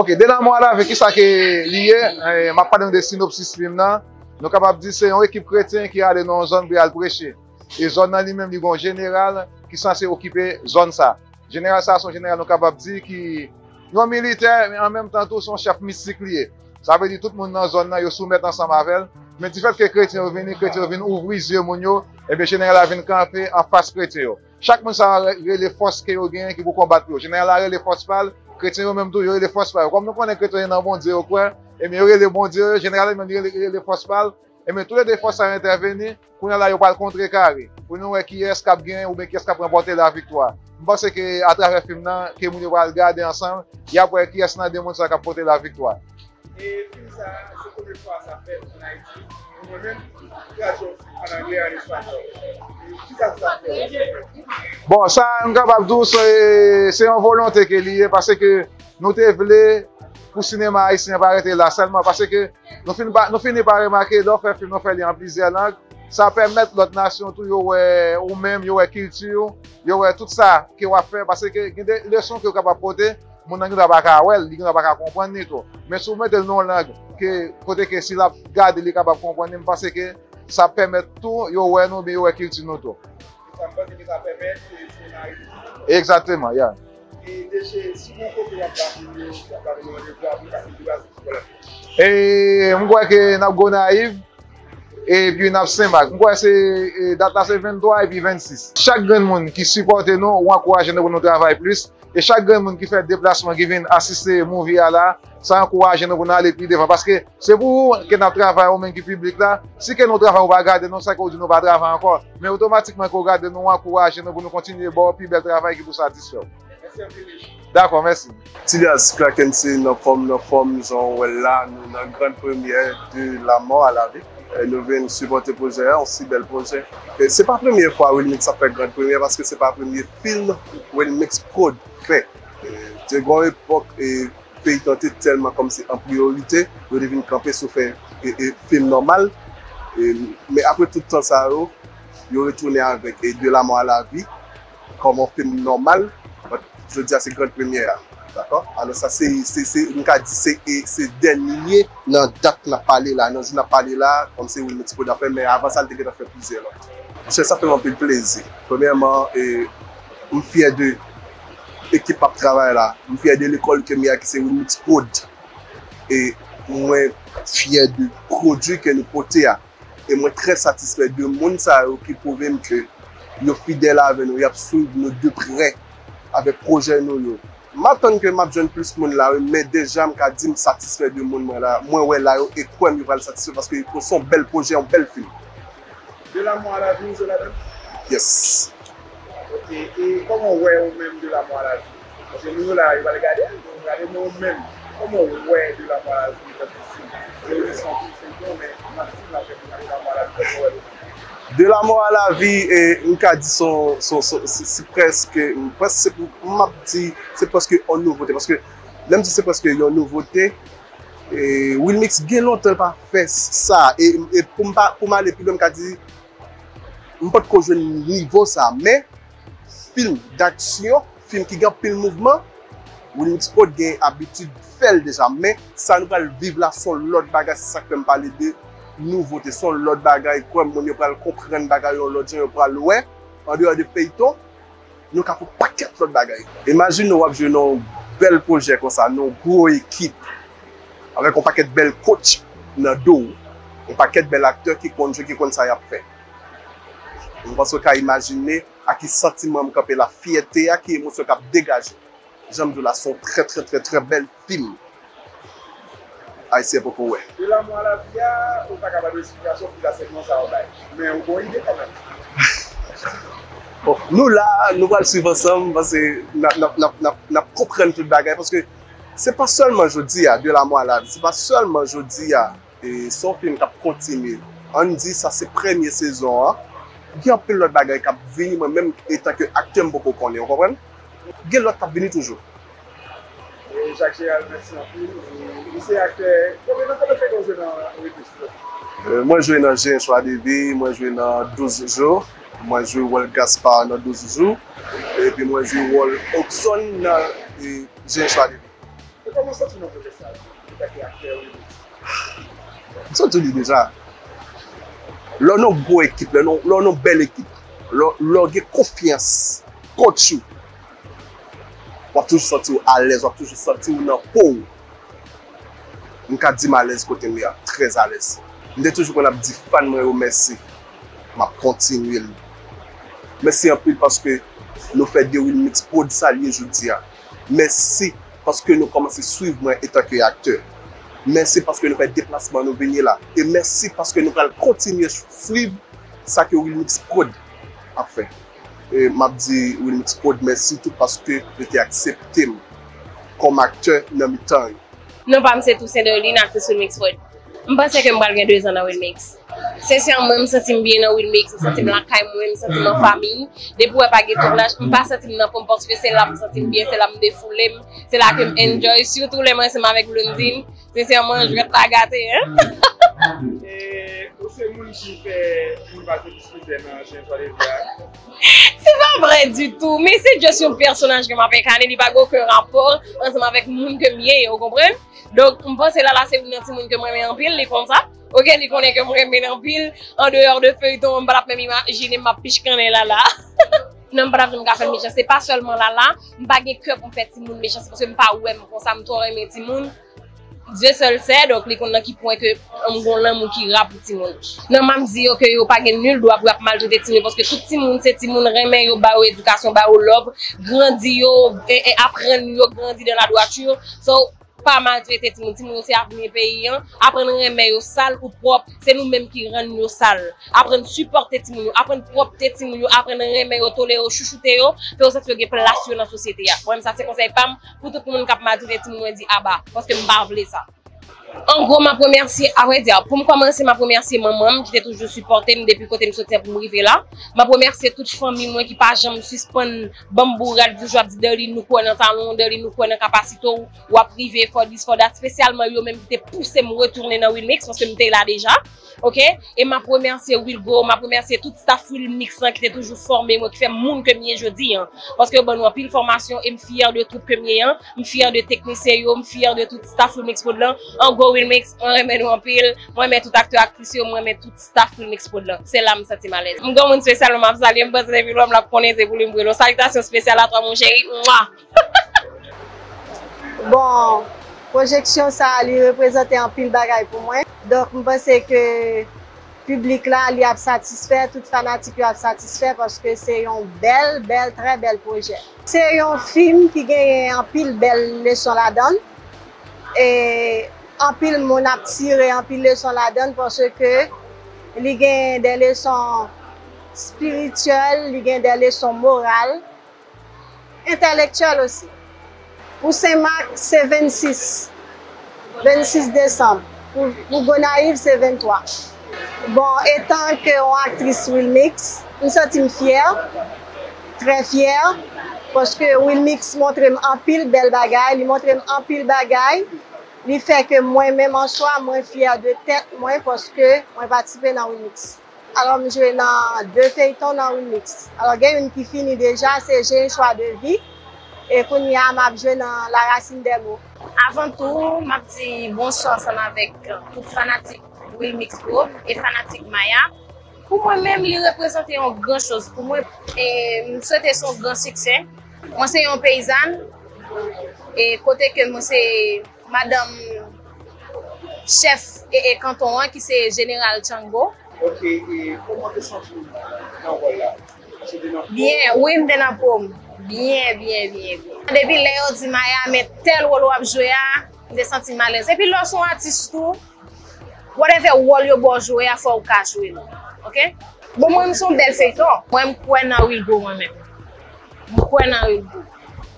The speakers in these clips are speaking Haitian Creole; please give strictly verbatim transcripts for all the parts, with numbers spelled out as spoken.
Ok, De l'amour à la vie, kisa ke li ye? Eh, m ap pale nou de sinopsis fim nan. Nou kapab di se yon ekip kretyen ki ale nan yon zòn pou y al preche. E zòn nan li menm, li gen yon jeneral ki sanse okipe zòn sa. Jeneral sa, se yon jeneral nou kapab di ki yon militè, men an menm tan tou, se yon chèf mistik li ye. Sa vle di tout moun nan zòn nan, yo soumèt ansanm avè l. Men difèt ke kretyen yo vini, kretyen yo vin ouvri zye moun yo, ebyen jeneral la vin kanpe anfas kretyen yo. Chak moun sa yo re-, rele fòs ke yo genyen ki pou konbat pou yo. Jeneral la rele fòs pa l, kretyen yo menm tou, yo rele fòs pa yo. Kòm nou konnen kretyen yo nan Bondye yo kwè, ebyen yo rele Bondye yo, jeneral la menm li rele, rele fòs pa l, ebyen toulede fòs sa yo entèveni, kounye a la yo pral kontrekare pou nou wè kiyès k ap genyen oubyen kiyès k ap ranpòte laviktwa. M panse ke atravè fim nan, ke moun yo pral gade ansanm, y ap wè kiyès nan de moun sa yo k ap pote laviktwa. E fim sa, se premye fwa sa fèt ann Ayiti. Mwen menm, m tradui ann anglè, an espanyòl. E kisa sa fè? Bon, sa, m kapab di w, se, se yon volonte ke li ye, paske nou te vle pou sinema ayisyen pa rete la sèlman, paske nou fin pa, nou fini pa remake, lè w fè fim, nou fè li an plizyè lang, sa pèmèt lòt nasyon tou, yo wè ou menm, yo wè kilti w, yo wè tout sa ke w ap fè, paske gen de leson ke w kapab pote, moun nan gendwa pa ka wè l, li gendwa pa ka konprann li tou. Men si w mete l nan yon lang ke, kote ke si l ap gade, li kapab konprann li, m panse ke sa ap pèmèt tou yo wè nou, oubyen yo wè kilti nou tou. Sa m panse ke sa pèmèt ke sinema Ayiti. Egzakteman, ya. E deje, si w gen yon kote w ap ba moun yo, w ap ba moun yo randevou a pou yo ka vin deplase sou Gonayiv. E m kwè ke n ap Gonayiv, epi n ap Senmak. M kwè se, e, dat la se venntwa epi vennsis. Chak grenn moun ki sipòte nou, ou ankouraje nou pou nou travay plis. E chak grenn moun ki fè deplasman, ki vin asiste movie a la, sa ankouraje nou pou nou ale pi devan. Paske se pou ou ke n ap travay, ou menm ki piblik la. Si ke nou travay, ou pa gade nou, sa ke w di nou pa travay ankò. Men otomatikman ke w gade nou, ou ankouraje nou pou nou kontinye ba w pi bèl travay ki pou satisfè w. Dakò, mèsi. Tilyas Clarkenson nan fòm, nan fòm, jan w wè l la, nou nan grand première de La mort à la vie. E nou vin sipòte pwojè a, yon si bèl pwojè. E se pa premye fwa Wilmix ap fè grand première, paske se pa premye fim Wilmix Prod fè. E te gen yon epòk, e feyton te tèlman kòmsi an priyorite, yo te vin kanpe sou fè, e, e fim nòmal. E, men apre tout tan sa yo, yo retounen avèk, e, De la mort à la vie kòm yon fim nòmal. But jodi a se grand première a. Dakò? Alò sa se, se, se, m ka di se, e, se dènye nan dat n ap pale la, nan jou n ap pale la, kòm se Wilmix Prod ap fè, men avan sa l te gentan fè plizyè lòt. Monchè, sa fè m anpil plezi. Premyèman, e, m fyè de ekip m ap travay la. M fyè de lekòl ke m ye a ki se Wilmix Prod. E mwen fyè de pwodui ke nou pote a. E mwen trè satisfè de moun sa yo ki pwouve m ke yo fidèl avè nou, y ap swiv nou de prè avèk pwojè nou yo. M atann ke m ap jwenn plis moun la wi, men deja m ka di m satisfè de moun mwen la, mwen wè la yo e kwè m yo pral satisfè paske se yon bèl pwojè, yon bèl fim. De la mort à la vie, ou jwe ladan l? Yes. Ok, e kòman w wè ou menm De la mort à la vie? Paske nou yo la, yo pral gade l, yo pral gade, men ou menm, kòman w wè De la mort à la vie tankou fim? Se yon fim, se bon, men nan fim la fè De la mort à la vie, kòman w wè l? De la mort à la vie, e, m ka di se yon, se yon, se, se, se prèske, prèske se pou, m ap di, se prèske yon nouvote. Paske, lè m di se prèske yon nouvote, e, Wilmix gen lontan l pa fè sa. E, e pou m pa, pou m ale pi lwen, m ka di, m potko jwenn nivo sa. Men, fim daksyon, fim ki gen anpil mouvman, Wilmix Prod gen abitid fè l deja, men sa nou pral viv la se yon lòt bagay, se sa k fè m pale de nouvote, se yon lòt bagay, kwè m, moun yo pral konprann bagay yon lòt jan, yo pral wè, andeyò de feyton, nou ka fè yon pakèt lòt bagay. Imajine w ap jwe nan yon bèl pwojè konsa, nan yon gwo ekip, avèk yon pakèt bèl coach nan do w, yon pakèt bèl aktè ki konn jwe, ki konn sa y ap fè. M panse w ka imajine a ki santiman m kanpe la, fyète a, ki emosyon k ap degaje. Jan m di w la, se yon trè, trè, trè, trè bèl fim ayisyen poko wè. De la mort à la vie a, ou pa ka ba nou esplikasyon pou sa, sèlman sa w bay. Men ou gon ide kanmenm. Bon, nou la, nou pral swiv ansanm, paske n ap, n ap, n ap, n ap, n ap konprann tout bagay, paske se pa sèlman jodi a, De la mort à la vie, se pa sèlman jodi a. E se yon fim k ap kontinye. Ann di sa se premye sezon an. Gen anpil lòt bagay k ap vini, mwen menm etanke aktè m poko konnen, ou konprann? Gen lòt k ap vini toujou. E Jacques Gérald, mèsi anpil. E ou se aktè, konbyen nan, konbyen feyton ou jwe nan Wilmix Prod? E mwen jwe nan J'ai un choix de vie, mwen jwe nan Douz jou, mwen jwe wòl Gaspard nan Douz jou, epi mwen jwe wòl Okson nan, e, J'ai un choix de vie. Kòman w santi w nan pwojè sa a, antanke aktè Wilmix? M santi w li deja. Lè w nan gwo ekip, lè w nan, lè w nan bèl ekip, lè w, lè w gen konfyans, coach ou, w ap toujou santi w alèz, w ap toujou santi w nan po w. M ka di m alèz kote m ye a, trè alèz. M te toujou konn ap di fan mwen yo mèsi. M ap kontinye l. Mèsi anpil paske nou fè de Wilmix Prod sa l ye jodi a. Mèsi paske nou kòmanse swiv mwen etanke aktè. Mèsi paske nou fè deplasman nou vini la. E mèsi paske nou pral kontinye swiv sa ke Wilmix Prod ap fè. E m ap di Wilmix Prod mèsi tou paske yo te aksepte m kòm aktè nan mitan yo. Non pa m se Toussaint Derline, aktris Wilmix Prod. M panse ke m pral gen de zan nan Wilmix. Sensèman, m santi m byen nan Wilmix, m santi m lakay mwen, m santi m an fanmi. Depi w wè pa gen tounaj, m pa santi m nan po m paske se la m santi m byen, se la m defoule m, se la ke m enjoy, sitou lè mwen ansanm avèk Blondine. Sensèman, jwèt la gate, hein? E ou se moun ki fè moun pase plis mizè nan Jen Swa Leve a? Se pa vre ditou, men se just yon pèsonaj ke m ap enkane, li pa gen okenn rapò ansanm avèk moun ke m ye, ou konprann? Donk, m panse Lala se youn nan timoun ke m renmen anpil, li konn sa. Oke, li konnen ke m renmen l anpil. An deyò de feyton an, m pa t ap menm imajine m ap pichkannen Lala. Non, m pa t ap janm ka fè l mechan. Se pa sèlman Lala, m pa gen kè pou m fè timoun mechan, se paske m pa wè m konsa, m twò renmen timoun. Dieu seul sait, donk li konn nan ki pwen ke m gon lanmou ki ra pou timoun. Non, m ap di yo ke yo pa gen nil dwa pou y ap maltrete timoun, paske tout timoun se timoun, renmen yo, ba yo edikasyon, ba yo love, grandi yo, e, e aprann yo grandi dans la droiture. So, pa maltrete timoun. Timoun yo se avni peyi an. Aprann renmen yo, sal ou pwòp, se nou menm ki rann yo sal. Aprann sipòte timoun yo, aprann pwòpte timoun yo, aprann renmen yo, tolere yo, chouchoute yo, fè yo santi yo gen plas yo nan sosyete a. Mwen menm sa se konsèy pa m pou tout moun k ap maltrete timoun, mwen di aba, paske m pa vle sa. An gwo, m ap remèsye, a vrè di, pou m kòmanse, m ap remèsye manman m ki te toujou sipòte m depi kote m soti an pou m rive la. M ap remèsye tout fanmi mwen ki pa janm sispann ban m bourad, toujou ap di, Derline, nou kwè nan talan w, Derline, nou kwè nan kapasite w, w ap rive, for this, for that, espesyalman yo menm ki te pouse m retounen nan Wilmix, paske m te la deja. Oke? E m ap remèsye Wilgo, m ap remèsye tout staff Wilmix lan ki te toujou fòme mwen, ki fè m moun ke m ye jodi an. Paske yo ban nou anpil fòmasyon e m fyè de twoup ke m ye an. M fyè de teknisyen yo, m fyè de tout staff Wilmix Prod lan. An gwo, Wilmix, mwen renmen nou anpil. Mwen renmen tout aktè, aktris yo, mwen renmen tout staff Wilmix Prod lan. Se la m santi m alèz. M gen yon moun espesyal mwen ap salye, m panse depi lè m la konnen se pou li m rele w. Salitasyon espesyal à toi, mon chéri. Mwa! Bon, pwojeksyon sa a, li reprezante anpil bagay pou mwen. Donk, m panse ke piblik la, li ap satisfè, tout fanatik yo ap satisfè, paske se yon bèl, bèl, trè bèl pwojè. Se yon fim ki genyen anpil bèl leson ladan l. E anpil moun ap tire anpil leson ladan l, paske li gen de leson espirityèl, li gen de leson moral, entèlektyèl osi. Pou Senmak, se vennsis, vennsis desanm. Pou, pou Gonayiv, se venntwa. Bon, etan ke yon aktris Wilmix, m santi m fyè, trè fyè, paske Wilmix montre m anpil bèl bagay, li montre m anpil bagay, li fè ke mwen menm an swa, mwen fyè de tèt mwen, paske mwen patisipe nan Wilmix. Alò, m jwe nan de feyton nan Wilmix. Alò, gen youn ki fini deja, se J'ai un choix de vie. E kounye a, m ap jwe nan La Racine des mots. Avan tou, m ap di bonswa ansanm avèk tout fanatik Wilmix Pro e fanatik Maya. Pou mwen menm, li reprezante yon gran choz pou mwen. E m swete se yon gran siksè. Mwen se yon peyizàn, e kote ke mwen se madanm chèf e, e kanton an ki se Jeneral Tchango. Ok, e kòman w te santi w nan wòl la? Èske w te nan fòm? Byen, wi, m te nan fòm. Byen, byen, byen, byen. Depi lè yo di Maya, men tèl wòl w ap jwe a, m te santi m alèz. Epi lè w se yon atis tou, whatever wòl yo ba w jwe a, fò w ka jwe l. Ok? Bon, mwen, m se yon bèl feyton. Mwen, m kwè nan Wilgo, mwen menm. M kwè nan Wilgo.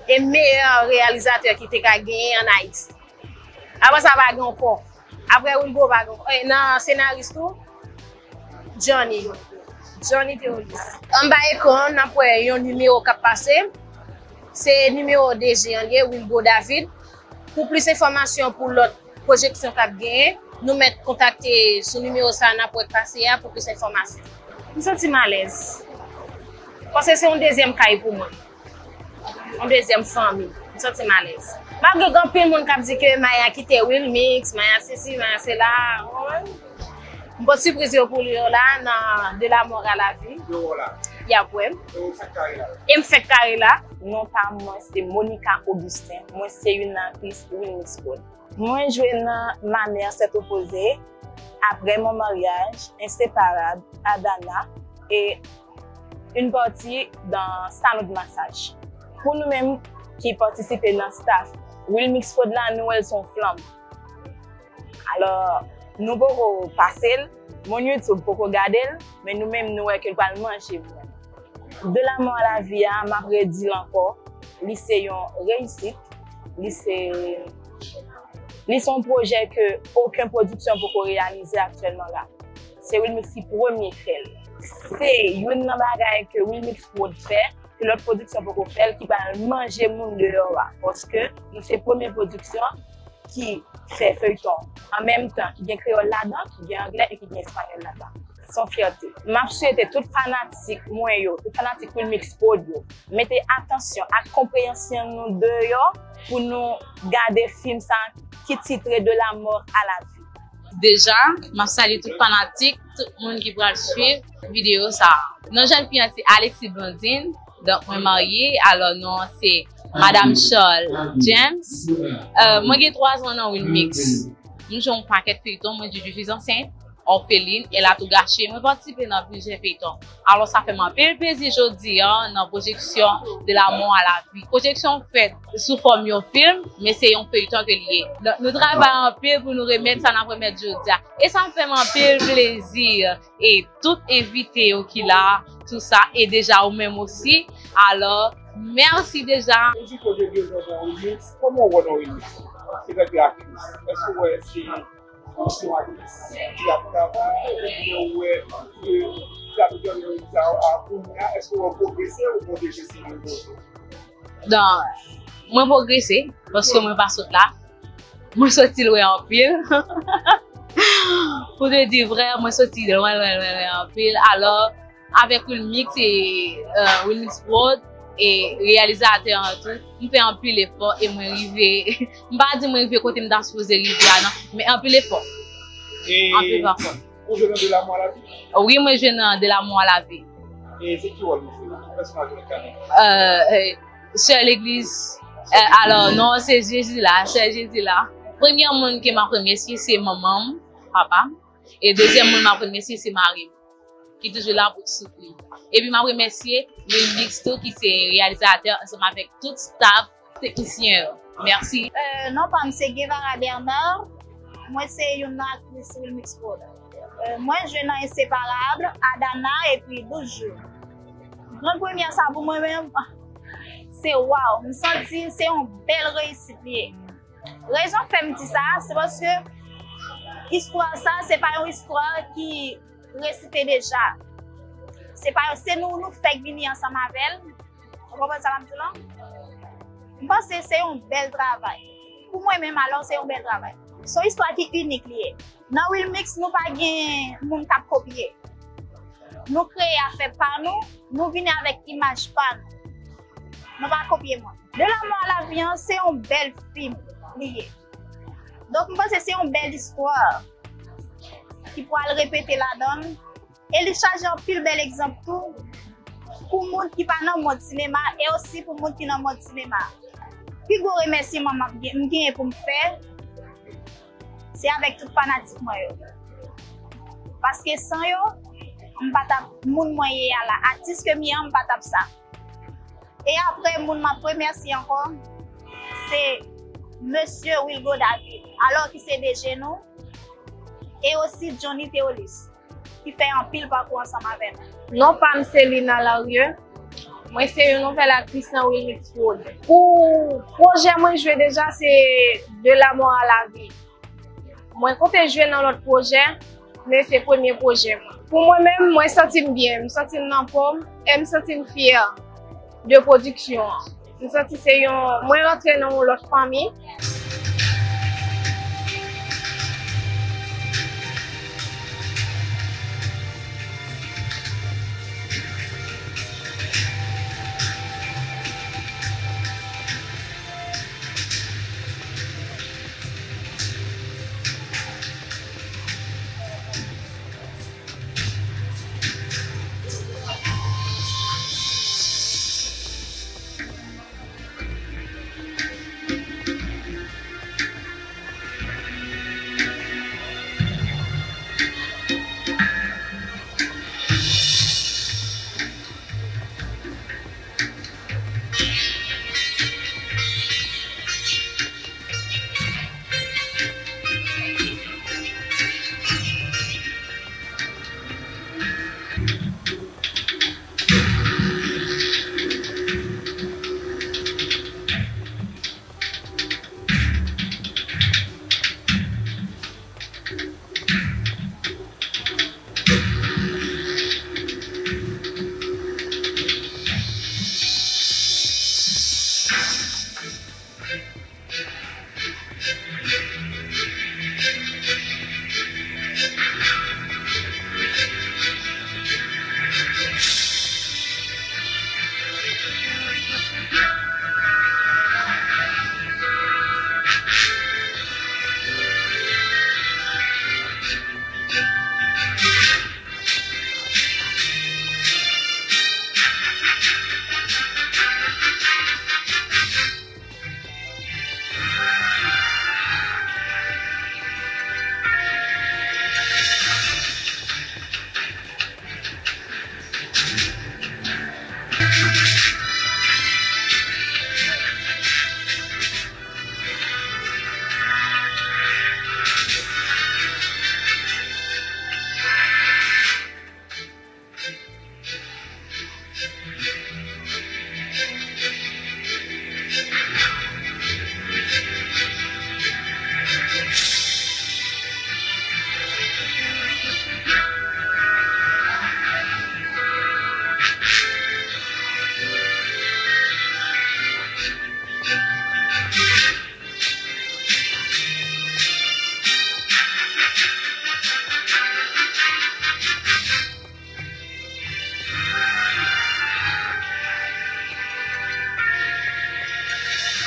E meyè reyalizatè ki te ka genyen ann Ayiti. Apre sa, pa gen ankò. Apre Wilgo, pa gen ankò. E nan senaris tou, Johnny. Johnny Theolis. Anba ekran an, n ap wè yon nimewo k ap pase. Se nimewo D G an li ye, Wilgo David. Pou plis enfòmasyon pou lòt pwojeksyon k ap genyen, nou mèt kontakte sou nimewo sa a n ap wè k pase a pou plis enfòmasyon. M santi m alèz. Paske se yon dezyèm kay pou mwen. Yon dezyèm fanmi. M santi m alèz. Malgre gen anpil moun k ap di ke Maya kite Wilmix, Maya sesi, Maya sela, w konprann? M pot sipriz yo pou li yo la nan De l'amour à la vie. Yo la. Y ap wè m. E w fèk kare la. E m fèk kare la. Non pa m, mwen se Monica Augustin. Mwen se youn nan aktris Wilmix Prod. Mwen jwe nan Ma mère s'est opposée, Après mon mariage, Inséparable, Adana, e une partie dans Salon de massage. Pou nou menm ki patisipe nan staff Wilmix Prod la, nou wè l se yon flanm. Alò, nou poko pase l, moun YouTube poko gade l, men nou menm nou wè ke l pral manje moun. De l'amour à la vie a, m ap redi l ankò, li se yon reyisit, li se, li se yon pwojè ke okenn pwodiksyon poko reyalize aktyèlman la. Se Wilmix ki premye fè l. Se youn nan bagay ke Wilmix Prod fè, ke lòt pwodiksyon poko fè l, ki pral manje moun deyò a. Paske nou se premye pwodiksyon ki fè feyton an menm tan, ki gen kreyòl ladan, ki gen anglè e ki gen espanyòl ladan. Se yon fyète. M ap swete tout fanatik mwen yo, tout fanatik Wilmix Prod yo, mete atansyon ak konpreyansyon nou deyò pou nou gade fim sa ki titre De l'amour à la vie. Deja, m ap salye tout fanatik, tout moun ki pral swiv videyo sa a. Non jèn fi an se Alexis Blondine, donk mwen marye, alò non an se Madam Charles James. Euh, mwen gen twa zan nan Wilmix. M jwe yon pakèt feyton, mwen jwe Julie Enceinte, Orpheline, Elle a tout gâché. Mwen patisipe nan plizyè feyton. Alò, sa fè m anpil plezi jodi a nan pwojeksyon De l'amour à la vie. Pwojeksyon fèt sou fòm yon fim, men se yon feyton ke li ye. Donk, nou travay anpil pou nou remèt sa n ap remèt jodi a. E sa fè m anpil plezi. E tout envite yo ki la, tou sa, e deja ou menm osi. Alò, mèsi deja. Ou di ke w te de zan nan Wilmix, kòman w wè nan Wilmix? Etanke aktris, èske w wè se yon aktris ki ap travay, oubyen w wè ke travay sa a kounye a, èske w wè w pwogrese oubyen w deja se menm kote? Donk, mwen pwogrese, paske mwen pa sot la. Mwen soti lwen anpil. Pou te di vrè, mwen soti lwen, lwen, lwen, lwen anpil. Alò, avèk Wilmix e, euh, Wilmix Prod e reyalizatè an tou, m fè anpil efò e mwen rive, m pa di mwen rive kote m ta sipoze rive a non, men anpil efò. E anpil efò. Ou jwe nan De l'amour à la vie? Wi, mwen jwe nan De l'amour à la vie. E se ki wòl ou jwe? Ki pèsonaj ou enkane? Euh, euh, Sè Legliz. Euh, alò, non, se Jezi la, Sè Jezi la. Premye moun ke m ap remèsye, se manman m, papa m. E dezyèm moun m ap remèsye, se mari m, ki toujou la pou soutni m. Epi m ap remèsye Wilmix tou, ki se reyalizatè, ansanm avèk tout staff teknisyen yo. Mèsi. Euh, non pa m se Guevara Bernard. Mwen se youn nan aktris Wilmix Prod. Euh, mwen jwe nan Inséparable, Adana epi Douz jou. Gran premyè sa pou mwen menm, se waw. M santi se yon bèl reyisit li ye. Rezon k fè m di sa, se paske istwa sa, se pa yon istwa ki resite deja. Se pa, se nou, nou fèk vini ansanm avè l. Ou konprann sa m ap di w lan? M panse se yon bèl travay. Pou mwen menm, alò, se yon bèl travay. Se yon istwa ki inik li ye. Nan Wilmix, nou pa gen moun k ap kopye. Nou kreye afè pa nou, nou vini avèk imaj pa nou. Nou pa kopye moun. De l'amour à la vie an, se yon bèl fim li ye. Donk, m panse se yon bèl istwa ki pral repete ladan l. E li chaje anpil bèl egzanp tou pou moun ki pa nan mond sinema e osi pou moun ki nan mond sinema. Pi gwo remèsiman m ap gen, m genyen pou m fè, se avèk tout fanatik mwen yo. Paske san yo, m pa t ap moun mwen ye a la, atis ke m ye an, m pa t ap sa. E apre, moun m ap remèsye ankò, se Mesye Wilgo David, alò ki se D J nou, e osi Johnny Theolis, ki fè anpil pakou ansanm avè nou. Non pa m se Lina Larieux. Mwen se yon nouvèl aktris nan Wilmix Prod. Pou pwojè mwen jwe deja, se De l'amour à la vie. Mwen konte jwe nan lòt pwojè, men se premye pwojè mwen. Pou mwen menm, mwen santi m byen, m santi m nan pòm, e m santi m fyè de pwodiksyon an. M santi se yon, mwen rantre nan yon lòt fanmi.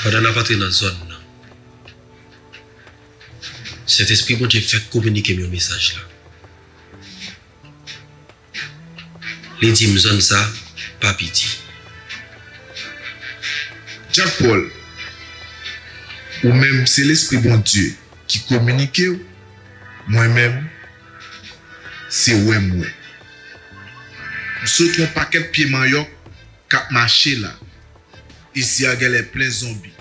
Pandan n ap antre nan zòn nan, Sentespri Bondye fèk kominike m yon mesaj la. Li di m zòn sa pa piti. Jack Paul, ou menm se Lespri Bondye ki kominike w, mwen menm, se wè m wè. M sot yon pakèt pye manyòk k ap mache la. Isi a genlè plen zonbi.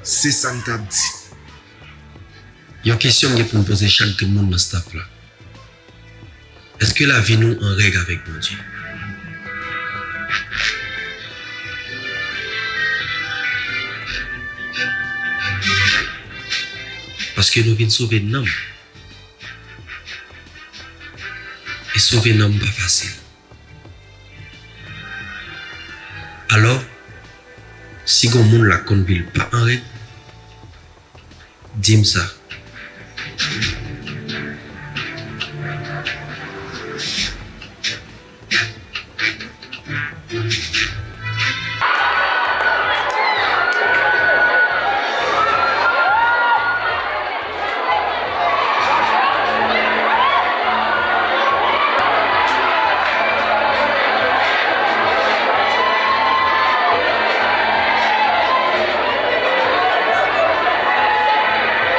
Se sa m t ap di. Yon kesyon m gen pou m poze chak grenn moun nan staff la. Èske lavi nou an règ avèk Bondye? Paske nou vin sove nanm. E sove nanm pa fasil. Alò, si gon moun la konn vi l pa an règ, di m sa.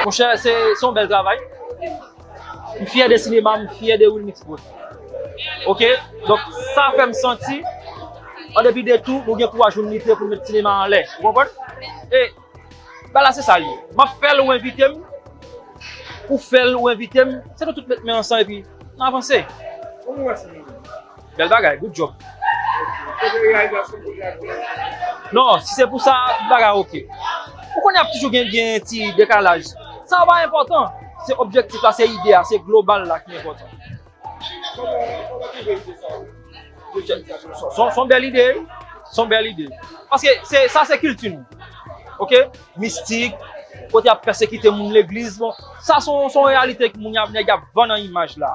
Monchè, se, se yon bèl travay. M fyè de sinema, m fyè de Wilmix Prod. Oke? Donk, sa fè m santi, an depi de tou, nou gen kouraj pou n lite, pou n met sinema anlè. Ou konprann? E, bagay la, se sa l ye. M ap fè l, ou envite m. Ou fè l, ou envite m. Se nou tout met men ansanm epi n avanse. Bèl bagay, good job. Kote reyalizasyon pwojè a? Non, si se pou sa, bagay oke. Ou konnen ap toujou gen, gen ti dekalaj. Sa pa enpòtan. Se objektif la, se ide a, se global la ki enpòtan. Kòman, kòman w twouve ide sa yo? Se, se, se, se yon bèl ide, wi. Se yon bèl ide. Paske se, sa se kilti nou. Oke? Mistik, kote y ap pèsekite moun legliz. Bon, sa se yon, se yon reyalite ke moun y ap, nèg y ap vann nan imaj la.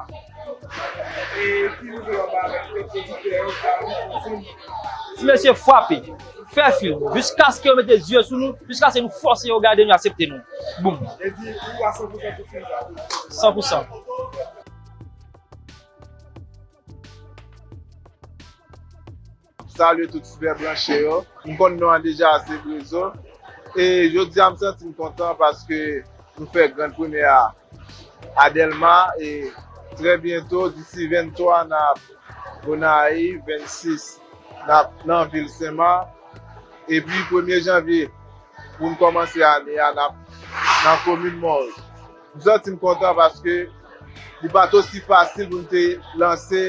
E ki nouvo w ap ba avèk pwodiktè yo, Carlos Anselme? Ti mesye frape, fè fim, jiskaske yo mete zye sou nou, jiskaske nou fòse yo gade nou, aksepte nou. Boum. E di, ou a san pou san pou fim sa? San pou san. Salye tout fidèl branche yo. M konn non an deja, se Brezo. E jodi a, m santi m kontan paske nou fè grann premyè a a Dèlma. E trè byento, disi venntwa, n ap Gonayiv, vennsis, n ap nan vil Senmak. Epi premye janvye, pou n kòmanse ane a, n ap nan komin Mòn Wòch. M santi m kontan paske li pa t osi fasil pou n te lanse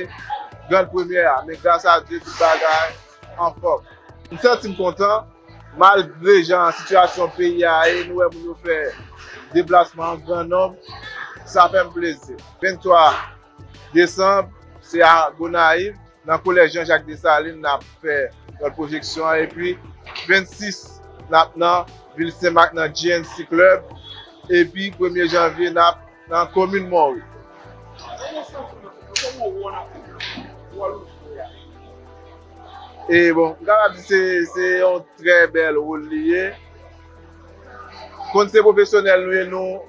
grann premyè a, men gras a Dye, tout bagay anfòm. M santi m kontan, malgre jan sitiyasyon peyi a ye, nou wè moun yo fè deplasman an gran nonb, sa fè m plezi. Venntwa desanm, se a Gonayiv, nan kolèj Jean Jacques Dessalines, n ap fè lòt pwojeksyon an. Epi vennsis, n ap nan vil Senmak, nan G N C Club. Epi premye janvye, n ap nan komin Mòri. E bon, m kapab di se, se yon trè bèl wòl li ye. Konn se pwofesyonèl nou ye, nou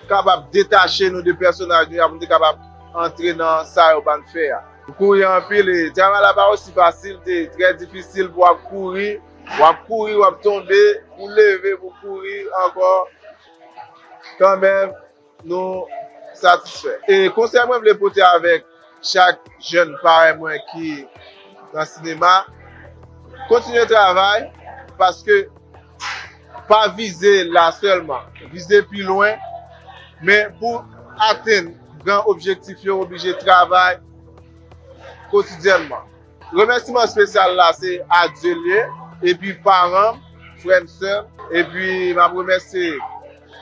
kapab detache nou de pèsonaj nou ye, pou nou te kapab antre nan sa yo ban n fè a. M kouri anpil, e travay la pa osi fasil, te trè difisil pou w ap kouri, w ap kouri, w ap tonbe, pou leve, pou kouri ankò. Kanmenm, nou satisfè. E konsèy mwen vle pote avèk chak jèn parèy mwen ki nan sinema, kontinye travay, paske pa vize la sèlman, vize pi lwen, men pou atenn gran objektif yo, oblije travay kotidyènman. Remèsiman espesyal la se a Dye l ye, epi paran m, frè m, sè m, epi m ap remèsye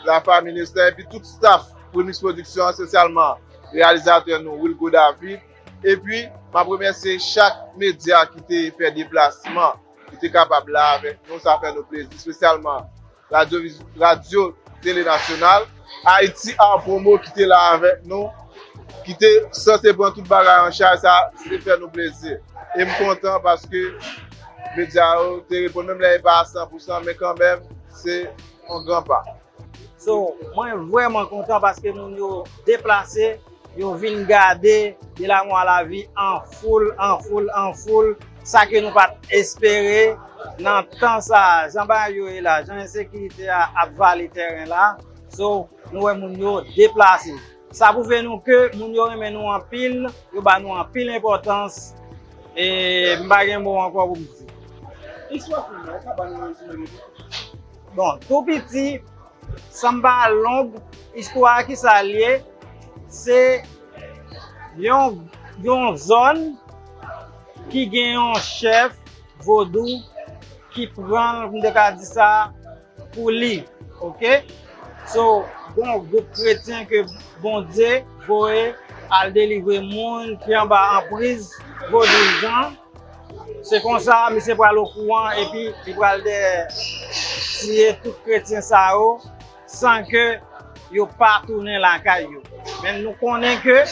lafanmi Nestor, epi tout staff Remix Production, espesyalman reyalizatè nou, Wilgo David, epi m ap remèsye chak medya ki te fè deplasman, ki te kapab la avèk nou, sa fè nou plezi, espesyalman Radyo, Radyo Tele Nasyonal, Haïti Art Promo ki te la avèk nou, ki te sanse pran tout bagay an chaj, sa te fè nou plezi. E m kontan paske medya yo te reponn, menm lè e pa a san pou san, men kanmenm, se yon gran pa. So, mwen vrèman kontan paske moun yo deplase, yo vin gade De l'amour à la vie an foul, an foul, an foul. Sa ke nou pa t espere nan tan sa a. Jan bagay yo ye la, jan ensekirite a ap vale tèren la. So, nou wè moun yo deplase. Sa pwouve nou ke moun yo renmen nou anpil, yo ba nou anpil enpòtans. E m pa gen mo ankò pou m di. Istwa fim nan, ou ka ba nou rezime li? Bon, tou piti, san m pa long, istwa a ki sa l ye, se yon, yon zòn ki gen yon chèf vodou ki pran l, m te ka di sa, pou li. Oke? So, gon gwoup kretyen ke Bondye voye al delivre moun ki anba anpriz vodouyizan. Se konsa, misye pral okouran epi li pral dèyè tiye tout kretyen sa yo san ke yo pa tounen lakay yo. Men nou konnen ke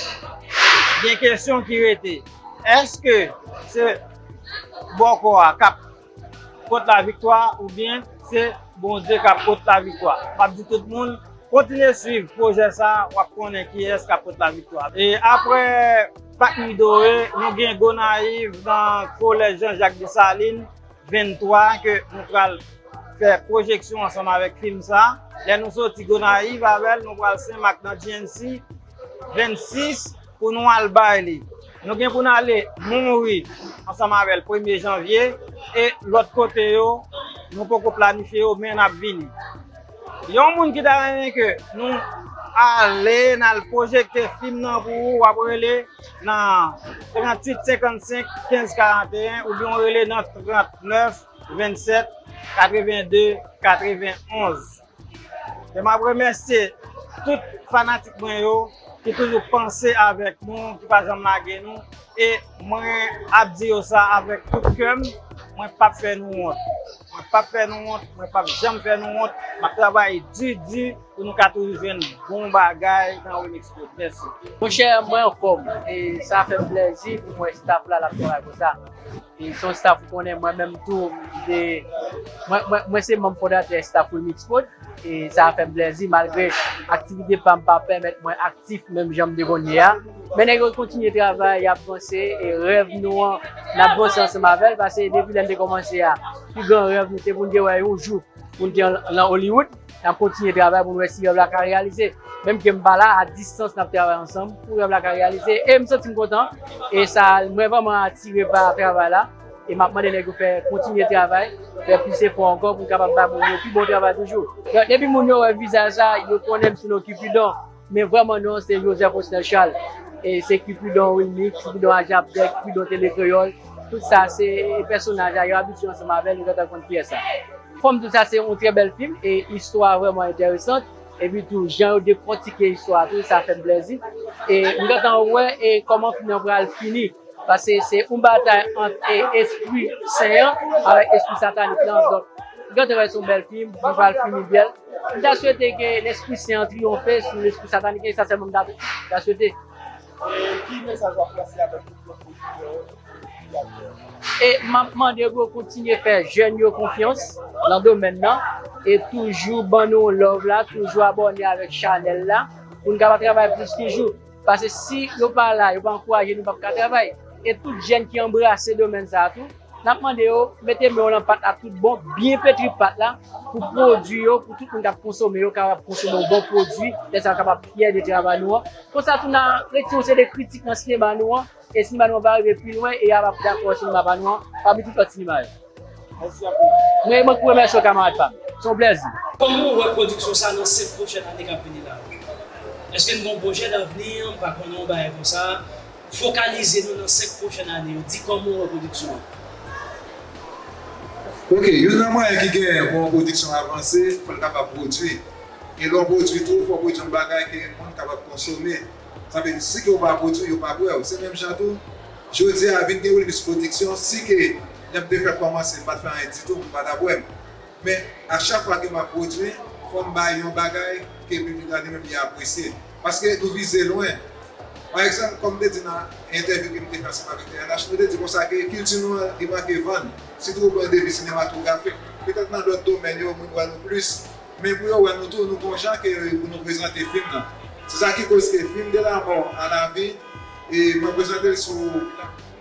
gen kesyon ki rete. Èske se bòkò a k ap pot laviktwa oubyen se Bondye k ap pot laviktwa? M ap di tout moun, kontinye swiv pwojè sa a, w ap konnen kiyès k ap pot laviktwa. E apre Pak Nidore, nou gen Gonayiv nan Kolèj Jean Jacques Dessalines, venntwa, ke nou pral fè pwojeksyon ansanm avèk fim sa. Lè nou soti Gonayiv avè l, nou pral Senmak nan G N C, vennsis, pou nou al bay li. Nou gen pou n ale Monwi ansanm avè l premye janvye, e lòt kote yo, nou poko planifye yo, men n ap vini. Yon moun ki ta renmen ke nou ale, n al pwojekte fim nan pou ou, w ap rele nan tranntuit senkannsenk kenz karanteyen oubyen w rele nan trannèf vennsèt katrevenndde katrevenonz. E m ap remèsye tout fanatik mwen yo ki toujou panse avèk nou, ki pa janm lage nou. E mwen ap di yo sa avèk tout kè m, mwen p ap fè nou wont. Mwen p ap fè nou wont, mwen p ap janm fè nou wont. M ap travay di, di pou nou ka toujou jwenn bon bagay nan Remix Prod. Mèsi. Monchè, mwen anfòm. E sa fè m plèzi pou m wè staff la, l ap travay konsa. E se yon staff ou konnen, mwen menm tou, m te, mwen, mwen, mwen se manm fondatè staff Remix Prod. E sa fè m plèzi, malgre aktivite pa m pa pèmèt mwen aktif menm jan m te konn ye a. Men nèg yo kontinye travay, y ap vanse, e rèv nou an, n ap vanse ansanm avè l, paske depi lè n te kòmanse a, pi gran rèv nou se pou n te wè yon jou pou n te nan Hollywood, n ap kontinye travay pou n wè si rèv la ka reyalize. Menm ke m pa la, a distans n ap travay ansanm pou rèv la ka reyalize. E m santi m kontan. E sa, mwen vrèman atire pa travay la. E m ap mande nèg yo fè kontinye travay, fè plis efò ankò pou n kapab bay moun yo pi bon travay toujou. Donk, depi moun yo wè vizaj sa, yo konnen m sou non Cupidon. Men vrèman non an se Joseph Osner Charles. E se Cupidon Wilmix, Cupidon Ajapdèk, Cupidon Tele Kreyòl. Tout sa se pèsonaj la, yo abitye ansanm avè l, nou gentan konn kiyès sa. Fòm tou sa se yon trè bèl fim e istwa vrèman enteresan. Epi tou, jan yo dekòtike istwa tou, sa fè m plèzi. E m gentan wè e kòman fim nan pral fini. Paske se yon batay ant e, espri sen an avèk espri satanik lan. Donk, m gentan wè se yon bèl fim, li pral fini bèl. M ta swete ke Lespri Sen an triyonfe sou lespri satanik, e sa sèlman m ta, ta swete. E ki mesaj w ap lanse avèk tout lòt pwodiktè yo? E m ap mande yo pou yo kontinye fè jèn yo konfyans nan domèn nan e toujou ban nou love la, toujou abòne avèk chanèl la pou n kapab travay plis toujou. Paske si yo pa la, yo pa ankouraje nou, n p ap ka travay. E tout jèn ki anbrase domèn sa a tou, n ap mande yo mete men yo nan pat la tout bon, byen petri pat la, pou pwodui yo, pou tout moun k ap konsome yo kapab konsome yon bon pwodui, lè sa yo kapab fyè de travay nou an. Konsa tou, n a retire yon seri de kritik nan sinema nou an, e sinema nou an va rive pi lwen, e y a va dakò sinema pa nou an, pami tout lòt sinema yo. Mèsi anpil. Mwen, mwen pou remèsye w, kamarad pa m. Se yon plèzi. Kòman w wè pwodiksyon sa nan senk pwochèn ane k ap vini la? Èske n gen yon pwojè davni, m pa konnen, yon bagay konsa? Fokalize nou nan senk pwochèn ane yo. Di kòman w wè pwodiksyon an. Ok, youn nan mwayen ki genyen pou yon pwodiksyon avanse, fò l kapab pwodui. E lè w pwodui tou, fò w pwodui yon bagay ke moun kapab konsome. Sa vle di, si ke w pa pwodui, yo p ap wè w. Se menm jan tou, jodi a, vin gen Wilmix Production, si ke lè m te fèk kòmanse, m pa t fè anyen ditou, moun pa t ap wè m. Men, a chak fwa ke m ap pwodui, fò m bay yon bagay ke piblik la li menm li apresye. Paske nou vize lwen. Pa egzanp, kòm m te di nan entèvyou ke m te fè ansanm avèk T N H, nou te di konsa ke kilti nou an, li manke vann, sitou o pwen de vi sinematografik. Petèt nan lòt domèn yo, moun wè nou plis. Men pou yo wè nou tou, nou gon jan ke pou nou prezante fim nan. Se sa ki koz ke Film de la Mort à la Vie, e mwen prezante l sou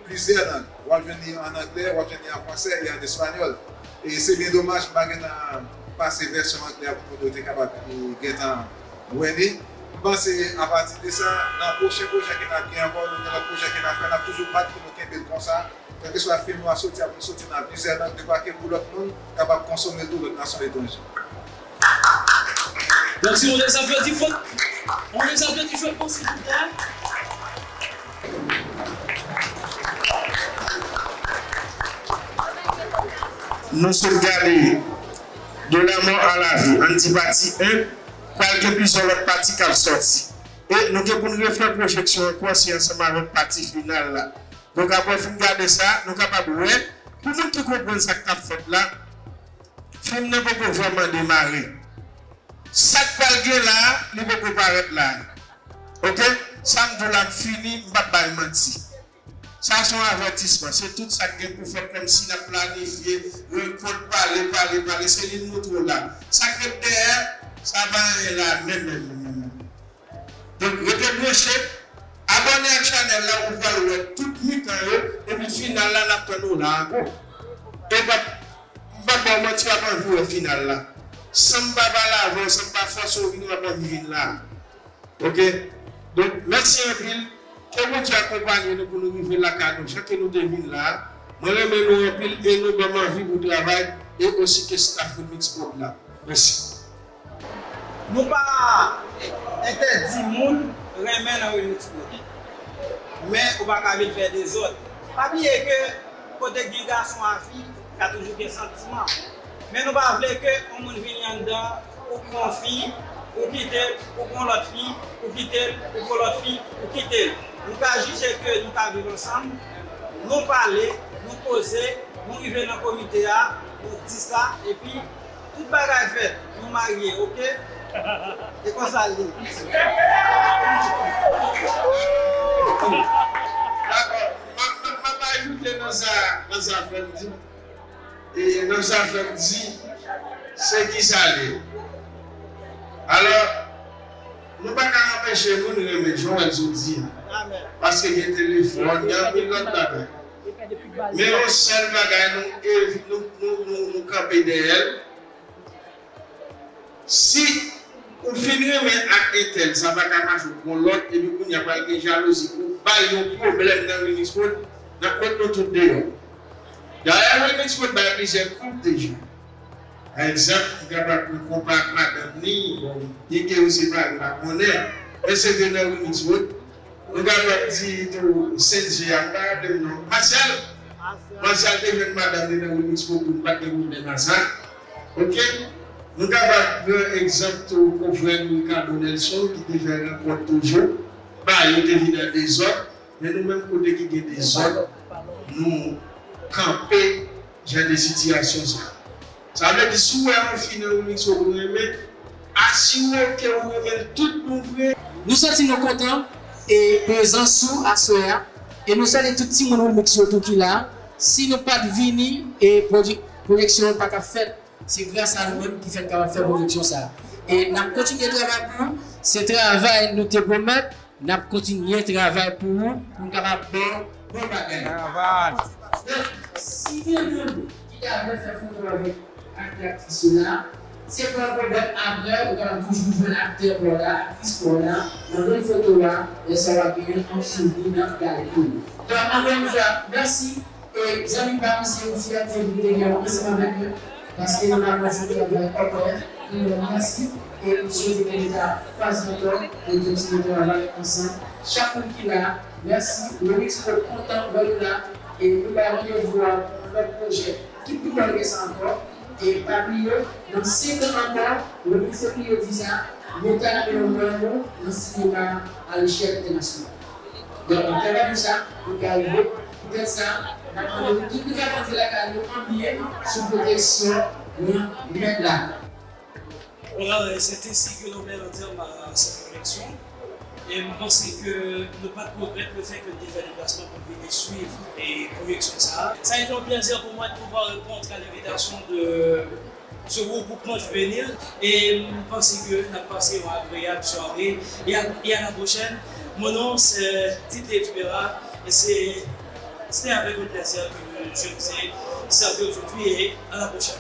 plizyè lang. W ap jwenn li an anglè, w ap jwenn li an fransè e an espanyòl. E se byen domaj, m pa gentan pase vèsyon anglè a pou moun yo te kapab, e, gentan wè li. M panse, apati de sa, nan pwochen pwojè ke n ap gen ankò, nou gen lòt pwojè ke n ap fè, n ap toujou bat pou nou kenbe l konsa. Kèlkeswa fim nou a soti, ap soti nan plizyè lang, dekwa ke pou lòt moun kapab konsome l tou, lòt nasyon etranje. Donk, si on les applaudit fort, on les applaudit fort pour s'il vous plaît. Nou sot gade De la Mort à la Vie, ann di pati en, pral gen plizyè lòt pati k ap sòti. E nou gen pou n refè pwojeksyon ankò, se ansanm avèk pati final la. Donk, apre w fin gade sa, nou kapab wè, pou moun ki konprann sa k t ap fèt la, fim nan poko vrèman demare. Sa k pral gen la a, li poko parèt la. Oke? Sa m di w la, m fini, m p ap bay manti. Sa se yon avètisman. Se tout sa k gen pou fèt, kòmsi n ap planifye rankont, pale, pale, pale. Se li n montre w la. Sa k ret dèyè, sa pa anyen la, menm, menm, menm, menm. Donk, rete branche, abòne ak chanèl la, ou pral wè tout mitan yo, epi final la, n ap tann ou la ankò. E m p ap, m p ap ba w manti, w ap anvi wè final la. San m pa pale avè w, san m pa fòse w vini, w ap anvi vin la. Oke? Donk, mèsi anpil. Ke Bondye akonpanye nou pou nou rive lakay nou, jan ke nou te vin la a. Mwen renmen nou anpil e nou ban m anvi pou travay e osi ke staff Remix Prod la. Mèsi. Nou pa entèdi moun renmen nan Remix Prod. Men ou pa ka vin fè dezòd. Pa bliye ke kote gen gason a fi, ka toujou gen santiman. Men nou pa vle ke yon moun vini anndan, ou pran fi, ou kite l, ou pran lòt fi, ou kite l, ou pran lòt fi, ou kite l. Nou ka jije ke nou ka viv ansanm, nou pale, nou koze, nou rive nan komite a, nou di sa, epi tout bagay fèt, nou marye, oke? E konsa l ye. Dakò. M ap, m ap, m ap ajoute nan sa, nan sa frè m di. E nan sa frè m di, se ki sa l ye. Alò, nou pa ka anpeche moun renmen, jan w wè l sot di a. Paske gen telefòn, gen anpil lòt bagay. Men yon sèl bagay, nou evi-, nou, nou, nou, nou kanpe dèyè l. Si ou fin renmen ak entèl, sa pa ka mache, ou pran lòt, epi kounye a pral gen jalouzi, ou bay yon pwoblèm nan Remix Prod, n ap met nou tout deyò. Dayè, Remix Prod bay plizyè koup deja. Pa egzanp, m kapab pran konpa ak madanm li, bon, byenke yo separe, m pa konnen, men se te nan Remix Prod. Nou kapab di tou, Sent Je a, m pa raple m non. Masyal! Masyal te jwenn madanm li nan Remix Prod, m pa t gen pwoblèm a sa. Oke? Nou kapab pran egzanp tou konfrè n Ricardo Nelson ki te fè rankont toujou. Ba yo te vin an dezòd, men nou menm kote ki gen dezòd, nou kanpe jan de sitiyasyon sa. Sa vle di, si w wè yon fi nan Remix Prod ou renmen, Asire w ke ou renmen l tout bon vre. Nou santi nou kontan e prezans ou aswè a. E nou salye tout timoun Wilmix yo tou ki la. Si nou pa t vini, e pwodi- pwojeksyon an pa t ap fèt. Se gras a nou menm ki fè n kapab fè pwojeksyon sa a. E n ap kontinye travay pou ou. Se travay nou te pwomèt. N ap kontinye travay pou ou, pou n kapab ba w bon bagay. Travay. Donk, si gen moun ki ta vle fè foto avèk aktè, aktris yo la, se pa yon pwoblèm. Apre, ou kapab toujou jwenn aktè pa w la, aktris pa w la, nan menm foto a, lè sa w ap genyen yon souvni nan galri w. Donk, ankò yon fwa, mèsi. E zanmi pa m, se yon fyète pou te gen ansanm avèk nou, paske nou pa nan foto avèk papa, nou mèsi, e m swete ke nou ta kwaze ankò, e kontinye travay ansanm. Chak moun ki la, mèsi. Remix Pop kontan wè nou la, e nou bay randevou a pou yon lòt pwojè ki pi enteresan ankò. E pa bliye, nan senk an ankò, Remix Pop yo di sa, nou ta renmen wè nou nan sinema a lechèl entènasyonal. Donk, nou te wè sa, nou te rive. Poutèt sa, n ap mande nou tout nou ka fè lakay nou anbyen sou pwoteksyon Granmèt la. Voilà, c'est ainsi que l'on met un terme à cette collection. E m panse ke nou pa t regrèt le fait que nou te fè deplasman pou n vini swiv e pwojeksyon sa a. Ça a été un plaisir pour moi de pouvoir répondre à l'invitation de ce regroupement juvénile. E m panse ke n ap pase yon agreyab sware. E a, e a la pwochèn. Mon non se Didier Tubera. E se, c'était avec un plaisir que je vous ai servi aujourd'hui. E a la pwochèn.